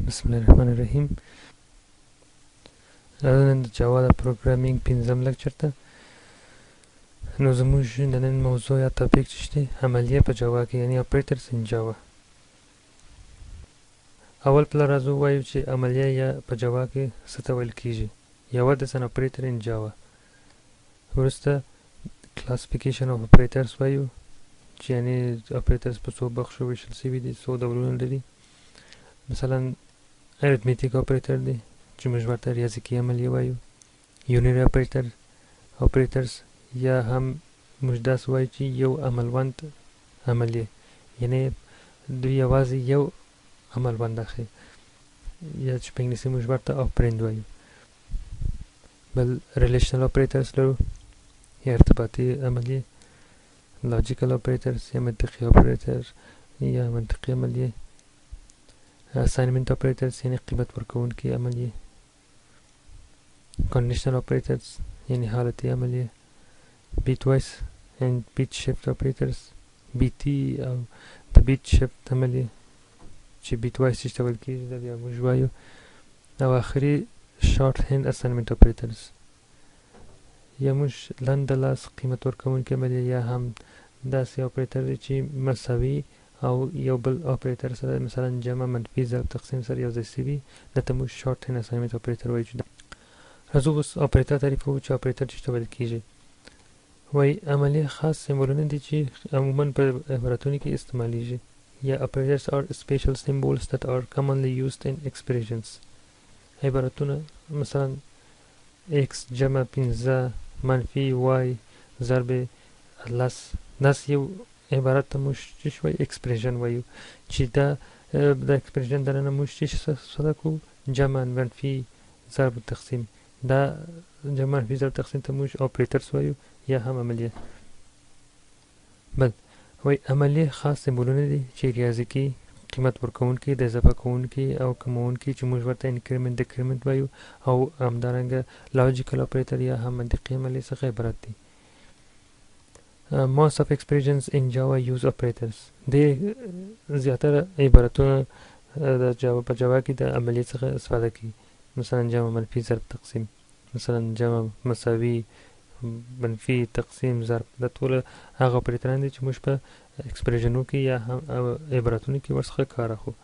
بسم الله الرحمن الرحیم. راځه نن د جاوا د programming پنځم lecture ته. نو زموږ د نن موضوع یا topic چې دی، عملیه په جاوا کې، یعنی operators in Java. اول پله راځو وایو چې عملیه یا په جاوا کې څه ته ویل کیږي، یا what is an operator in Java. وروسته classification of operators وایو، چې یعنی operators په څو بخشو ویشل شوي دي، څو ډولونه لري. مثلا arithmetic operator دی چې موږ ورته ریاضیکي عملیه وایو، unary operators یا هم موږ داسې وایو چې یو عملوند عملیه، یعنی دوی یوازې یو عملوند اخلي، یا چې په انګلیسي موږ ورته operand وایو. بل relational operators لرو یا ارتباطي عملیه، logical operators یا منطقي operator یا منطقي عملیه، assignment operators یعنی قیمت ورکوونکي عملیه، conditional operators یعنی حالتي عملیه، bitwise and bit shift operators، بیتي او د bit shift عملیه چې bitwise چې ته ویل کېږي، دا بیا موږ وایو، او آخري shorthand assignment operators یا موږ لنډه لاس قیمت ورکوونکي عملیه، یا هم داسې operator دی چې مساوي او یو بل operator سره، مثلا جمع، منفي، ضرب، تقسیم سره یو ځای سوي، دا ته موږ shorthand assignment operator وایو. چې راځو اوس operator تعریفوو چې operator څه ته ویل کېږي. وایي عملیه خاص سمبولونه دي چې عموما په عبارتونو کې استعمالیږي، یا operators are special symbols that are commonly used in expressions. عبارتونه مثلا x جمع 5 منفي y ضرب 10، داسې یو عبارت ته موږ څه شي وایو؟ expression وایو، چې دا د expression دننه موږ څه شي ساده کوو؟ جمع، منفي، ضرب، تقسیم. دا جمع، منفي، ضرب، تقسیم ته موږ operators وایو یا هم عملیه. بل وایي عملیه خاص سمبولونه دي چې ریاضیکي قیمت ورکوونکي، د اضافه کوونکي او کموونکي چې موږ ورته increment، decrement وایو، او همدارنګه logical operator یا هم منطقي عملیې څخه عبارت دي. Most of expressions in Java use operators. دې زیاتره عبارتونه د جاوا په جاوا کې د عملیې څخه استفاده کوي، مثلا جمع، منفي، ضرب، تقسیم، مثلا جمع، مساوي، منفي، تقسیم، ضرب، دا ټول هغه operator ان دي چې موږ په expression ونو کې یا هم عبارتونو کې ورڅخه کار اخلو.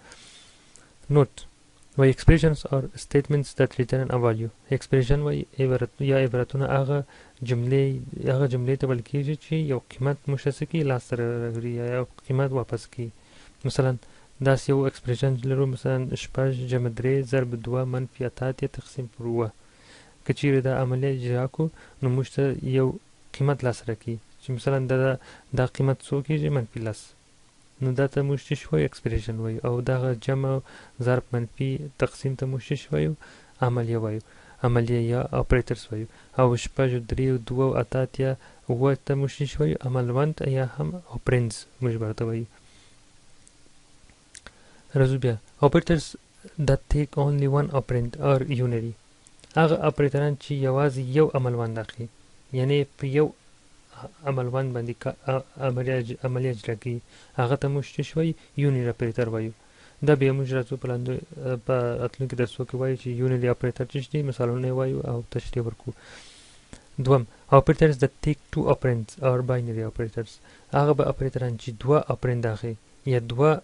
note وایي expressions are statements that return a value. expression وایي عبارت یا عبارتونه هغه جملې ته ویل کېږي چې یو قیمت موږ څه کوي؟ لاسته راوړي یا یو قیمت واپس کوي. مثلا داسې یو expression لرو، مثلا 6 جمع 3 ضرب 2 منفي 88 تقسیم پر 7. که چیرې دا عملیه اجرا کړو نو موږ ته یو قیمت لاسته راکوي چې مثلا دا قیمت څو کېږي؟ منفي 10. نو دا ته موږ څه شي وایو؟ expression وایو. او دغه جمع، ضرب، منفي، تقسیم ته موږ څه شي وایو؟ عملیه وایو، عملیه یا operators وایو. او 6، 3، 2، 88، 7 ته موږ څه شي وایو؟ عملوند یا هم operands موږ ورته وایو. راځو بیا operators that take only one operand are unary. هغه operator ان چې یوازې یو عملوند اخلي، یعنی په یو عملوند باندې عملیه اجرا کوي، هغه ته موږ څه شي وایو؟ unary operator وایو. دا بیا موږ راځو په لاندې په راتلونکي درسو کې وایو چې unary operator څه دی، مثالونه یې وایو او تشریح ورکوو. دوم operators that take two operands are binary operators. هغه به operator ان چې دوه operand اخلي یا دوه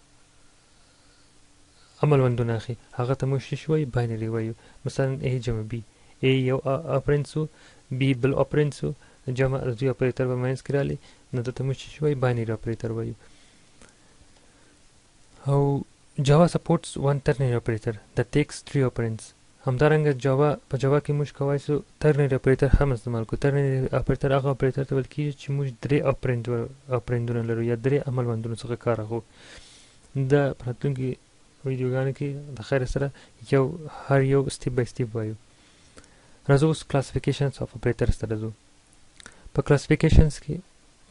عملوندونه اخلي، هغه ته موږ څه شي وایو؟ binary وایو. مثلا A جمع B، A یو operand سو، B بل operand سو، جمع د دوی operator په منځ کې راغلی، نو دته موږ څه شي وایو؟ binary operator وایو. او Java supports one ternary operator that takes three operands. همدارنګه جاوا په جاوا کې موږ کوای سو ternary operator هم استعمال کړو. ternary operator هغه operator ته ویل کیږي چې موږ درې operand ونه لرو یا درې عملوندونو څخه کار اخلو. دا په راتلونکي ویډیوګانو کې د خیر سره یو هر یو step by step وایو. راځو اوس classifications of operators ته راځو. په classifications کې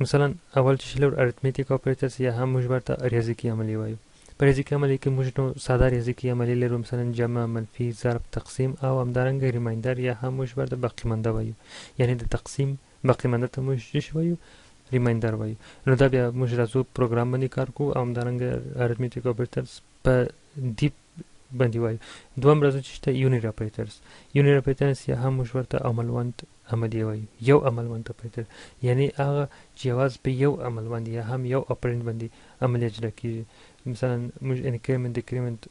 مثلا اول چې لرو arithmetic operators یا هم موږ ورته ریاضیکي عملیې وایو. په ریاضیکي عملیې کې موږ نو ساده ریاضیکي عملیې لرو، مثلا جمع، منفي، ضرب، تقسیم او همدارنګه remainder یا هم موږ ورته باقیمانده وایو، یعنی د تقسیم باقیمانده ته موږ څه وایو؟ remainder وایو. نو دا بیا موږ راځو پروګرام باندې کار کوو او همدارنګه arithmetic operators په deep باندې وایو. دوهم راځو چې شته unary operators. Unary operators یا هم موږ ورته عملوند عملیه وایو. یو عملوند اپریټر یعنی هغه چې یوازې په یو عمل باندې یا هم یو operand باندې عملیه اجرا کیږي. مثلا موږ increment decrement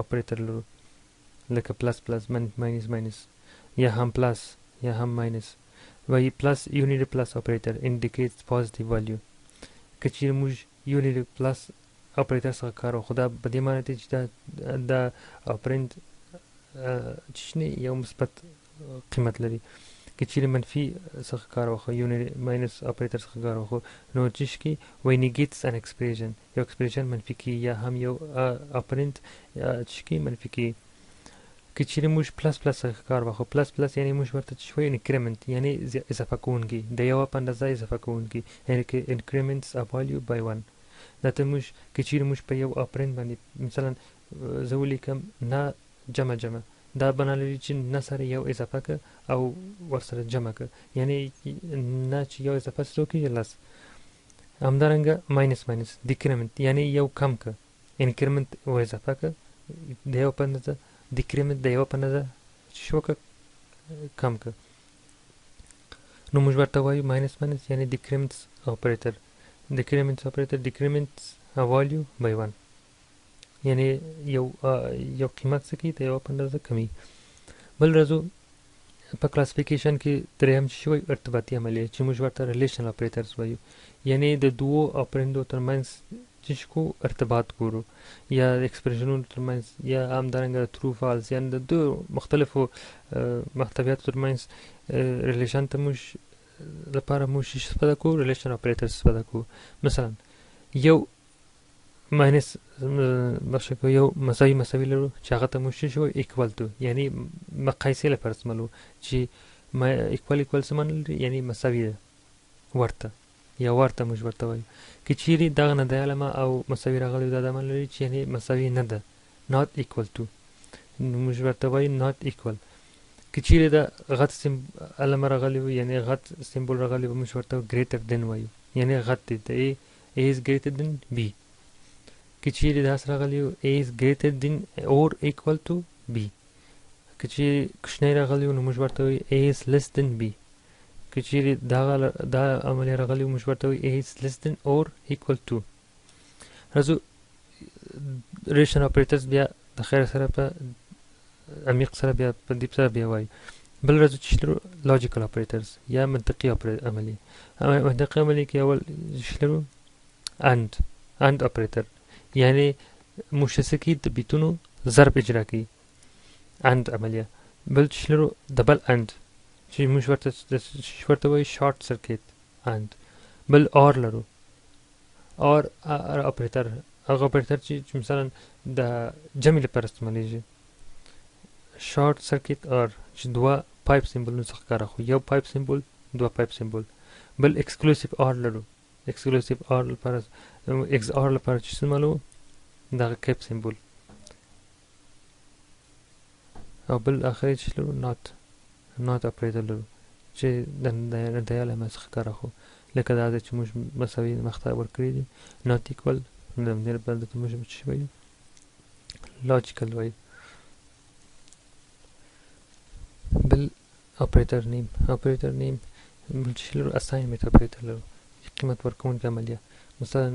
operator لرو، لکه plus plus، minus minus، یا هم plus یا هم minus. وایي plus unary plus operator indicates positive value. که چیرې موږ unary plus operator څخه کار واخلو، دا په دې معنی دی چې دا operand چې یو مثبت قیمت لري. که چیرې منفي څخه کار واخلو، unary minus operator څخه کار واخلو، نو چې کې وایي negates an expression، یو expression منفي کیږي یا هم یو operand چې کې منفي کیږي. که چیرې موږ plus plus څخه کار واخلو، plus plus یعنی موږ ورته چې وایو increment، یعنی اضافه کوونکی، د یوه په اندازه اضافه کوونکی، یعنی که increments a value by one. دا ته موږ که چیرې موږ په یو operand باندې مثلا زه ولیکم نه جمع جمع، دا بنا لري چې نه سره یو اضافه که او ورسره جمع که، یعنی نه چې یو اضافه سره وکړي لس. همدارنګه minus minus decrement، یعنی یو کم که، increment و اضافه که د یو په اندازه، decrement د یو په اندازه چې شو که کم که. نو موږ ورته وایو minus minus یعنی decrements operator. Decrements operator decrements a value by one، یعنی یو قیمت څه کوي د یو په اندازه کموي. بل راځو په classification کې دریم چې وایو ارتباطي عملیه چې موږ ورته relational operators وایو، یعنی د دوو operand و ترمنځ چې کوو ارتباط ګورو، یا د expression ونو ترمنځ، یا همدارنګه true false، یعنی د دوو مختلفو محتویاتو ترمنځ relation ته موږ لپاره موږ استفاده کوو، relation operators استفاده کوو. مثلا یو minus بخښه کوو، یو مساوي مساوي لرو چې هغه ته موږ څه وایو equal to، یعنی مقایسې لپاره استعمالوو چې equal equal څه معنی لري، یعنی مساوي ده ورته یا ورته موږ ورته وایو. که چیرې دغه نه د علامه او مساوي راغلی دا معنی لري چې یعنی مساوي نه ده، not equal to، نو موږ ورته وایو not equal. که چیرې دا غټ علامه راغلی وي، یعنی غټ symbol راغلی وي، موږ ورته greater than وایو، یعنی غټ دی، د A is greater than B. که چیرې داسې راغلی وي A is greater than or equal to B. که چیرې کوچنی راغلی وي نو موږ ورته وایو A is less than B. که چیرې دا عملیه راغلی وي موږ ورته وایو A is less than or equal to. راځو relation operators بیا د خیر سره په عمیق سره بیا په deep سره بیا وایو. بل راځو چې لرو logical operators یا منطقي عملیه. منطقي عملیه کې اول چې لرو and operator، یعنی موږ څه کوي د bit ونو ضرب اجرا کوي، and عملیه. بل چې لرو double and چې موږ ورته وایو short circuit and. بل or لرو، or operator، هغه اپریټر چې مثلا د جمع لپاره استعمالیږي، short circuit or چې دوه pipe symbol ونو څخه کار اخلو، یو pipe symbol دوه pipe symbol. بل exclusive or لرو، exclusive or لپاره XOR لپاره چې استعمالوو دغه cap symbol. او بل اخري چې لرو not operator لرو چې د علامه څخه کار اخلو، لکه دا چې موږ مساوي مخته ورکړي دي not equal، د همدې لپاره دلته موږ څه وایو logical وایو. بل operator name، operator name بل چې لرو assignment operator لرو، قیمت ورکوونکې عملیه. مثلا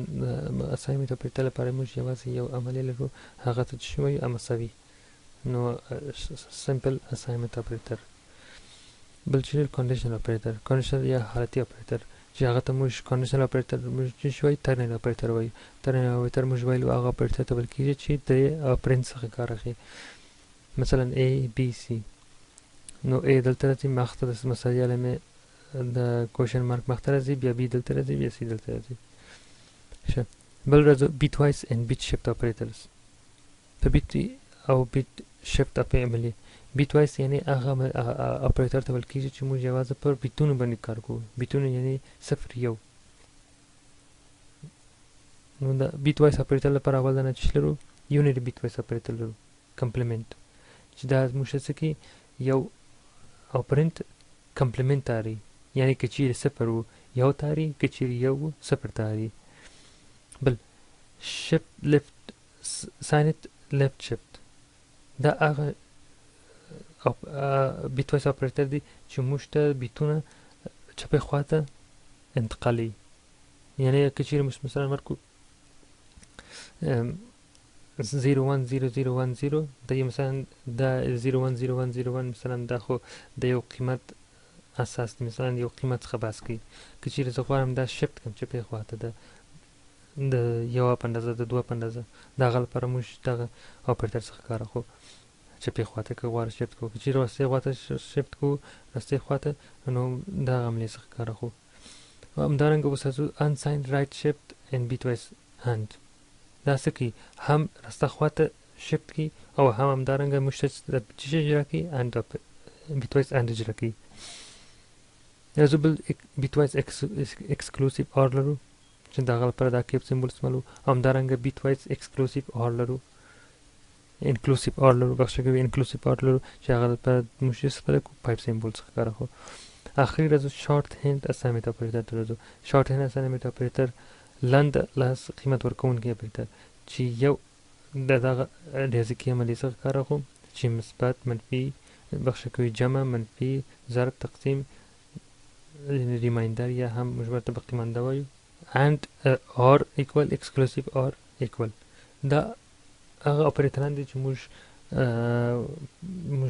assignment operator لپاره موږ یوازې یو عملیه لرو، هغه ته چې وایو مساوي، نو simple assignment operator. بل چې لرو conditional operator، conditional یا حالتي اپریټر چې هغه ته موږ conditional operator موږ چې وایو ternary operator وایو. Ternary operator موږ ویلو هغه اپریټر ته ویل کېږي چې د operand څخه کار اخلي، مثلا A B C، نو A دلته راځي مخته د مساوي علامې د question mark مخته راځي، بیا B دلته راځي، بیا C دلته راځي. ښه، بل راځو bitwise and bit shift operators. په bit او bit shift عملیه، bitwise یعنی هغه اپریټر ته ویل کېږي چې موږ یوازې پر bit ونو باندې کار کوو، bit ونو یعنی صفر یو. نو د bitwise operator لپاره اول دنه چې لرو unary bitwise operator لرو complement، چې دا موږ څه کوي یو operand complement تاري، یعنی که چیرې صفر و یو تاري، که چیرې یو و صفر تاري. بل shift left signed left shift، دا هغه bitwise operator دی چې موږ ته بیتونه چپې خواته انتقالوي. یعنی که چیرې موږ مثلا ورکړو 0 1 0 0 1 0، دا مثلا دا 0 1 0 1 0 1 مثلا دا خو د یو قیمت اساس دی، مثلا یو قیمت څخه بحث کوي. که چیرې زه غواړم دا shift کړم چپې خواته د یوه په اندازه، د دوه په اندازه، د هغه لپاره موږ دغه operator څخه کار اخلو. چپې خواته که غواړو shift کړو، که چیرې راستې خواته shift کړو، راستې خواته، نو دغه عملیې څخه کار اخلو. همدارنګه اوس راځو unsigned right shift and bitwise and. دا څه کوي؟ هم راسته خواته shift کوي او هم همدارنګه موږ ته څه شی اجرا کوي؟ and bitwise and اجرا کوي. راځو بل bitwise exclusive or لرو چې د هغه لپاره دا pipe symbol استعمالوو. همدارنګه bitwise exclusive or لرو، inclusive or لرو، بخښه کوي، inclusive or لرو چې هغه لپاره موږ استفاده کوو pipe symbol څخه کار اخلو. اخري راځو shorthand assignment operator ته راځو. shorthand assignment operator لنډ لاس قیمت ورکوونکی operator چې یو د دغه ریاضیکي عملیې څخه کار اخلو چې مثبت، منفي، بخښه کوي، جمع، منفي، ضرب، تقسیم، remainder یا هم موږ ورته باقیمانده وایو، and or equal، exclusive or equal. دا هغه operator ان دي چې موږ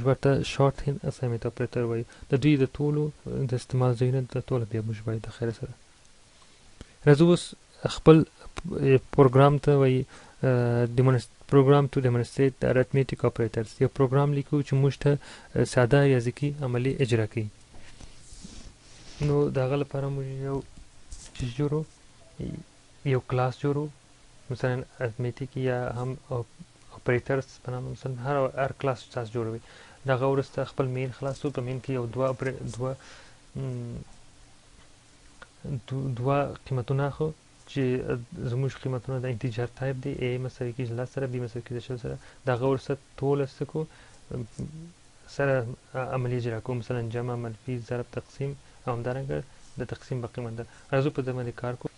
ورته shorthand assignment operator وایو. د دوی د ټولو د استعمال ځایونه د ټولو بیا موږ وایو. د خیر سره راځو اوس خپل پروګرام ته وایي program to demonstrate arithmetic operators. یو پروګرام لیکو چې موږ ته ساده ریاضیکي عملي اجرا کوي. نو د هغه لپاره موږ یو چیز جوړو، یو کلاس جوړو، مثلا arithmetic یا هم operators په نامه، مثلا هر کلاس تاسو جوړوي. د هغه وروسته خپل main خلاصو، په main کې یو دوه قیمتونه اخلو چې زموږ قیمتونه د integer type دی، a مساوي کېږي لس سره، b مساوي کېږي 20 سره. د هغه وروسته ټوله څه کوو سره عملیه اجرا کوو، مثلا جمع، منفي، ضرب، تقسیم او همدارنګه د تقسیم په قیمت ده. راځو په دې باندې کار کوو.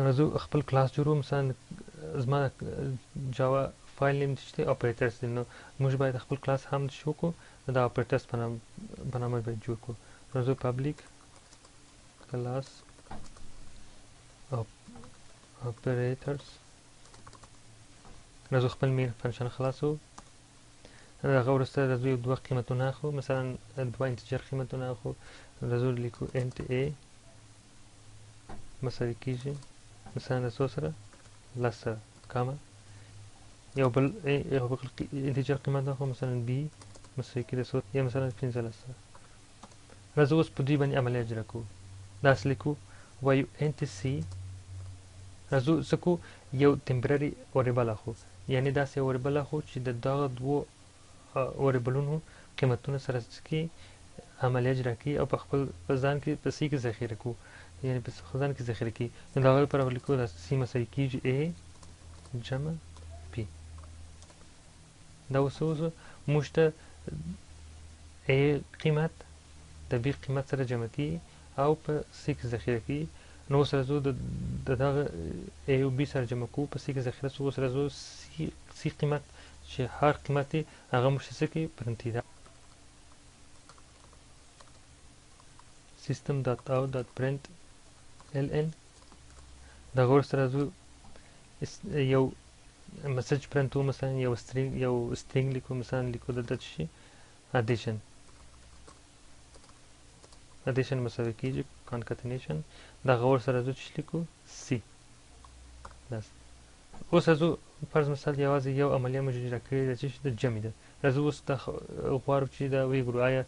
راځو خپل کلاس جوړو. مثلا زما Java file name چې دی operators دی، نو موږ باید خپل کلاس هم څه وکړو، دا operators په نامه باید جوړ کړو. راځو public class operators. راځو خپل main function خلاصو. هغه وروسته راځو یو دوه قیمتونه اخلو، مثلا دوه integer قیمتونه اخلو. راځو لیکو int a مساوي کېږي مثلا د څو سره، لس سره، comma یو بل integer قیمت اخلو، مثلا b مساوي کېږي د څو، یا مثلا 15 سره. راځو اوس په دوی باندې عملیه اجرا کوو. داسې لیکو وایو int c. راځو څه کوو، یو temporary variable اخلو، یعنې داسې یو variable اخلو چې د دغه دوو variable ونو قیمتونه سره څه کړي، عملیه اجرا کړي او په خپل په ځان کې په c کې ذخیره کړو، یعنې په ځان کې ذخیره کړي. نو د هغه لپاره لیکو دا c مساوي کېږي a جمع b. دا اوس اوس موږ ته a قیمت د b قیمت سره جمع کړي او په c کې ذخیره کړي. نو اوس راځو د دغه a او b سره جمع کوو، په c کې ذخیره شو. اوس راځو c قیمت چې هر قیمت دی هغه موږ ته څه کوي، پرنټ کوي. system dot out dot print ln. دغه وروسته راځو یو message print کوو، مثلا یو string لیکو، مثلا لیکو دلته څه شي addition، addition مساوي کېږي concatenation. دغه وروسته راځو چې لیکو c. داسې اوس راځو فرض مثال یوازې یو عملیه موږ اجرا کړې ده چې د جمع ده. راځو اوس دا غواړو چې دا وګورو آیا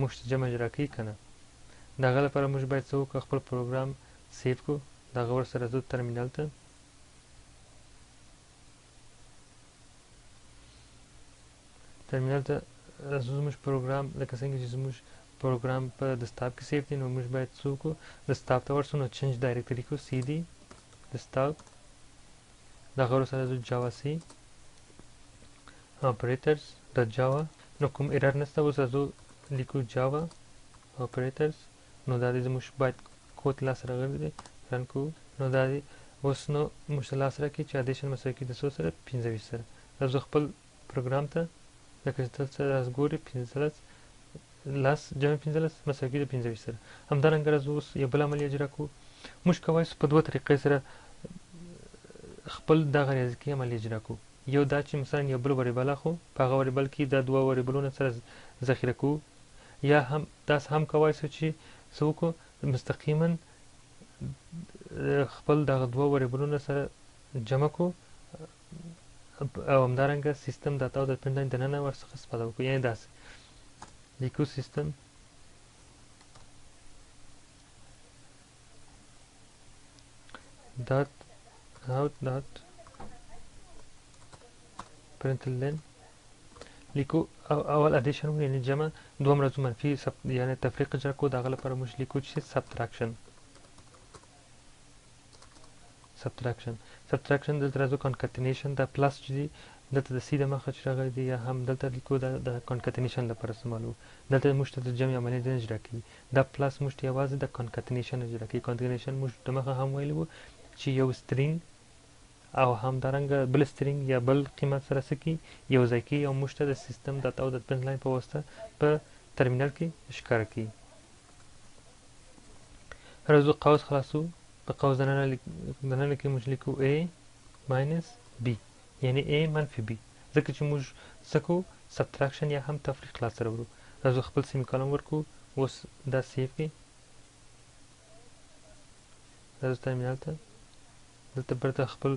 موږ ته جمع اجرا کوي که نه. د هغه لپاره موږ باید څه وکړو، خپل پروګرام save کړو. د هغه وروسته راځو ترمینل ته. ترمینل ته راځو، زموږ پروګرام لکه څنګه چې زموږ پروګرام په desktop کې save دی، نو موږ باید څه وکړو، desktop ته ورشو، نو change directory کو cd desktop. د هغه وروسته راځو java c operators dot java. نو کوم error نشته. اوس راځو لیکو java operators. نو دا دی زموږ باید کوډ لاس راغلی دی، run کوو. نو دا دی اوس نو موږ ته لاس راکړي چې addition مساوي کېږي د څو سره، 25 سره. راځو خپل پروګرام ته. لکه چې دلته راز ګوري 15 لس جمع 15 مساوي کېږي د 25 سره. همدارنګه راځو اوس یو بل عملیه اجرا کوو. موږ کولی شو په دوه طریقې سره خپل دغه ریاضیکي عملیه اجرا کوو. یو دا چې مثلا یو بل variable اخلو، په هغه variable کې دا دوه variable ونه سره ذخیره کوو، یا هم داسې هم کولی شو چې څه وکړو، مستقیما خپل دغه دوه variable ونه سره جمع کړو او همدارنګه system dot out dot print line دننه ورڅخه استفاده وکړو. یعنې داسې لیکو system dot out dot print line لیکو اول addition یعنی جمع، دوم راځو منفي یعنی تفریق اجرا کوو. د هغه لپاره موږ لیکو چې subtraction subtraction subtraction دلته راځو concatenation، دا plus چې دي دلته د C د مخه چې راغلی دی، یا هم دلته لیکو دا د concatenation لپاره استعمالوو. دلته موږ ته د جمع عملیه نه اجرا کوي، دا plus موږ ته یوازې د concatenation اجرا کوي. concatenation موږ د مخه هم ویلي وو چې یو string او همدارنګه بل string یا بل قیمت سره څه کړي یو ځای کړي او موږ ته د system dot out dot print line په واسطه په ترمینل کې ښکاره کړي. راځو قوس خلاصو، په قوس دننه کې موږ لیکو A minus B، یعنی A منفي B، ځکه چې موږ څه کوو subtraction یا هم تفریق لاسته راوړو. راځو خپل semicolon ورکو. اوس دا save کړي، راځو ترمینل ته، دلته بیرته خپل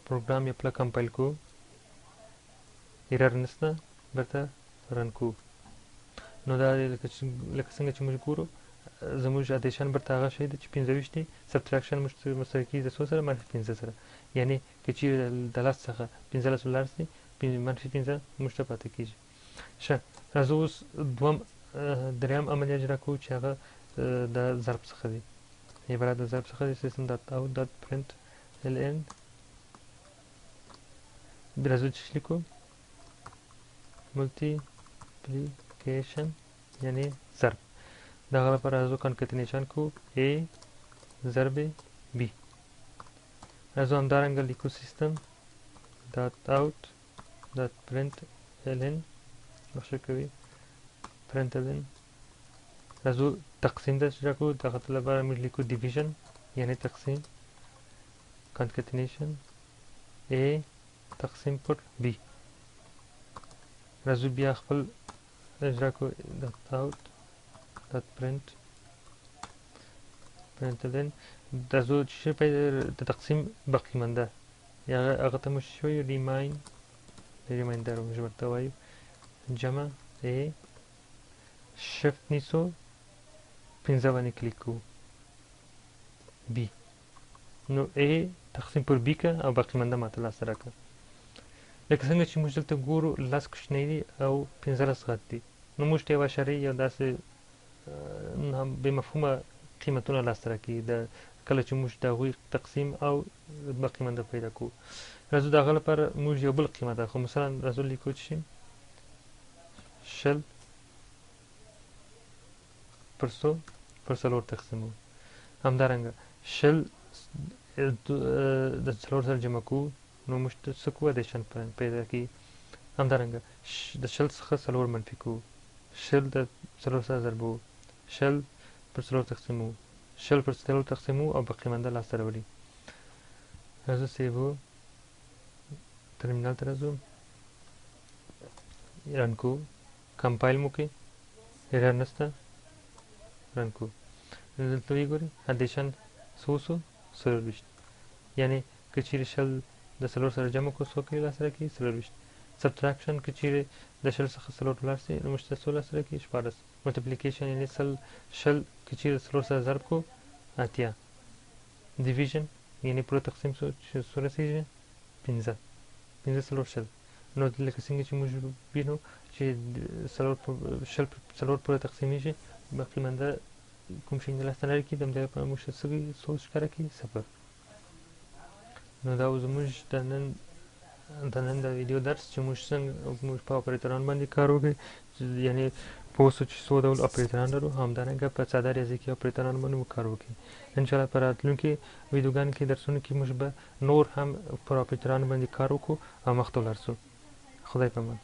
پروګرام یا پله compile کوو، error نشته، بیرته run کوو. نو دا لکه څنګه چې موږ ګورو زموږ addition بیرته هغه شی دی چې 25 دی، subtraction موږ مساوي کېږي د څو سره؟ منفي 5 سره. یعنې که چیرې د لس څخه 15 ولاړ سي، منفي 5 موږ ته پاتې کېږي. ښه، راځو اوس دوم دریم عملیه اجرا کوو چې هغه د ضرب څخه دی، عبارت د ضرب څخه دی. system dot out dot print ln راځو چې لیکو multiplication یعنی ضرب. د هغه لپاره راځو concatenation کوو A ضرب B. راځو همدارنګه لیکو system dot out dot print ln بخښه کوي print ln. راځو تقسیم ته اجرا کوو. د هغه لپاره موږ لیکو division یعنی تقسیم concatenation A تقسیم پر B. راځو بیا خپل اجرا کوو dot out dot print print ln. راځو چې د تقسیم باقي مانده یا هغه ته موږ څه وایو؟ remainder موږ ورته وایو جمع A shift نیسو 5 باندې کلیک کوو B، نو A تقسیم پر B که او باقي مانده ماته لاسته راکړه. لکه څنګه چې موږ دلته ګورو لس کوچنی دي او 15 غټ دي، نو موږ ته یوه اشارې یو داسې بې مفهومه قیمتونه لاسته راکوي د کله چې موږ د هغوی تقسیم او باقي مانده پیدا کوو. راځو د هغه لپاره موږ یو بل قیمت اخلو. مثلا راځو لیکو چې 20 پر څو پر څلور تقسیموو. همدارنګه 20 د څلور سره جمع کوو، نو موږ ته څه کوو؟ addition پیدا کېږي. همدارنګه د 20 څخه 4 منفي کوو، 20 د 4 سره ضربوو، 20 پر 4 تقسیموو، 20 پر 4 تقسیموو او باقي مانده لاسته راوړي. راځو save terminal ته راځو، run کوو، compile مو کړي، error نشته، run کوو. دلته ویې ګورئ addition څو سو؟ 24. یعنې که چیرې 20 د 4 سره جمع کړو څو کېږي لاسته راکوي؟ 24. subtraction که چیرې د 20 څخه 4 ولاړ سي نو موږ ته څو لاسته راکوي؟ 16. multiplication یعنې 20 که چیرې 4 سره ضرب کړو 80. division یعنې پوره تقسیم څو رسېږي؟ 5 5 4 20. نو لکه څنګه چې موږ وینو چې 20 پر 4 پوره تقسیمېږي، باقي مانده کوم شی نه لاسته نه راکوي. د همدې لپاره موږ ته څو ښکاره کوي؟ 0. نو دا و زموږ د نن د ویډیو درس چې موږ څنګه موږ په اپریتران باندې کار وکړي، یعنې پوه شو چې څو ډول اپریتران لرو، همدارنګه په ساده ریاضیکي اپریتران باندې موږ کار وکړي. انشاءالله په راتلونکي ویډیوګانو کې درسونو کې موږ به نور هم پر اپریتران باندې کار وکړو او مخته ولاړ شو. خدای په امان.